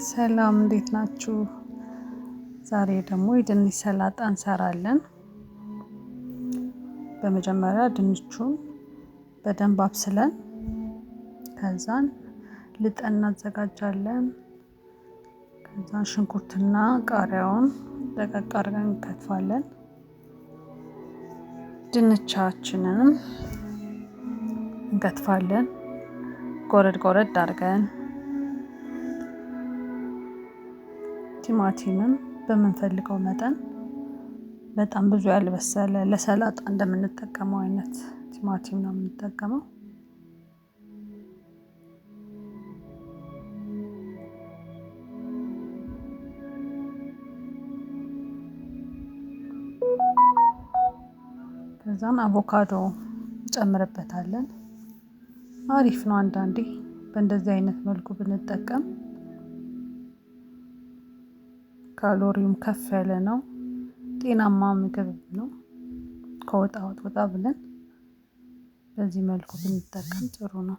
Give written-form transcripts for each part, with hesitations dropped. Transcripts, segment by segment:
ሰላም እንዴት ናችሁ? ዛሬ ደግሞ የድንች ሰላጣ እንሰራለን። በመጀመሪያ ድንቹን በደንብ አብስለን ከዛን ልጠን እናዘጋጃለን። ከዛን ሽንኩርትና ቃሪያውን ደቀቅ አድርገን እንከትፋለን። ድንቻችንንም እንከትፋለን ጎረድ ጎረድ አድርገን። ቲማቲምም በምንፈልገው መጠን፣ በጣም ብዙ ያልበሰለ፣ ለሰላጣ እንደምንጠቀመው አይነት ቲማቲም ነው የምንጠቀመው። ከዛን አቮካዶ እንጨምርበታለን። አሪፍ ነው አንዳንዴ በእንደዚህ አይነት መልኩ ብንጠቀም፣ ካሎሪውም ከፍ ያለ ነው። ጤናማ ምግብ ነው። ከወጣ ወጥ ወጣ ብለን በዚህ መልኩ ብንጠቀም ጥሩ ነው።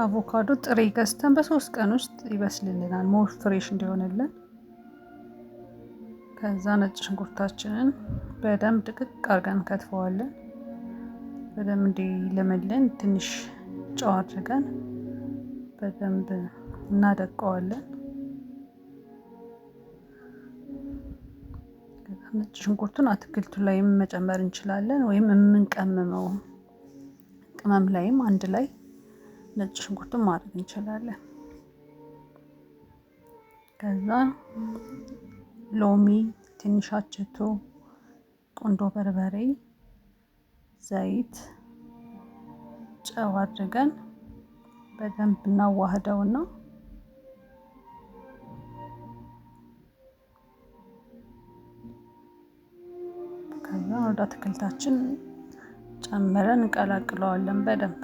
አቮካዶ ጥሬ ገዝተን በ3 ቀን ውስጥ ይበስልልናል፣ more fresh እንዲሆንልን። ከዛ ነጭ ሽንኩርታችንን በደንብ ድቅቅ አድርገን እንከትፈዋለን። በደንብ እንዲልምልን ትንሽ ጨው አድርገን በደንብ እናደቀዋለን። ነጭ ሽንኩርቱን አትክልቱ ላይም መጨመር እንችላለን፣ ወይም የምንቀምመው ቅመም ላይም አንድ ላይ ነጭ ሽንኩርቱን ማድረግ እንችላለን። ከዛ ሎሚ፣ ትንሽ አችቶ፣ ቁንዶ በርበሬ፣ ዘይት፣ ጨው አድርገን በደንብ እናዋህደውና ከዛ ወደ አትክልታችን ጨምረን እንቀላቅለዋለን በደንብ።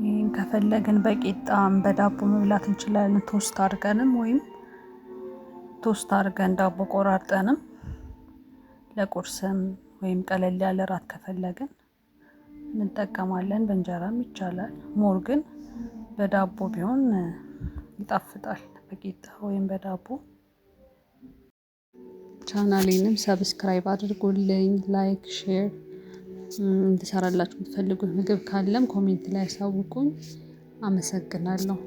ይህን ከፈለግን በቂጣም በዳቦ መብላት እንችላለን። Toast አድርገንም ወይም toast አድርገን ዳቦ ቆራርጠንም ለቁርስም ወይም ቀለል ያለ ራት ከፈለግን እንጠቀማለን። በእንጀራም ይቻላል። More ግን በዳቦ ቢሆን ይጣፍጣል። በቂጣ ወይም በዳቦ። ቻናሌንም subscribe አድርጉልኝ፣ like፣ share፣ እንድሰራላችሁ የምትፈልጉት ምግብ ካለም comment ላይ ያሳውቁኝ። አመሰግናለሁ።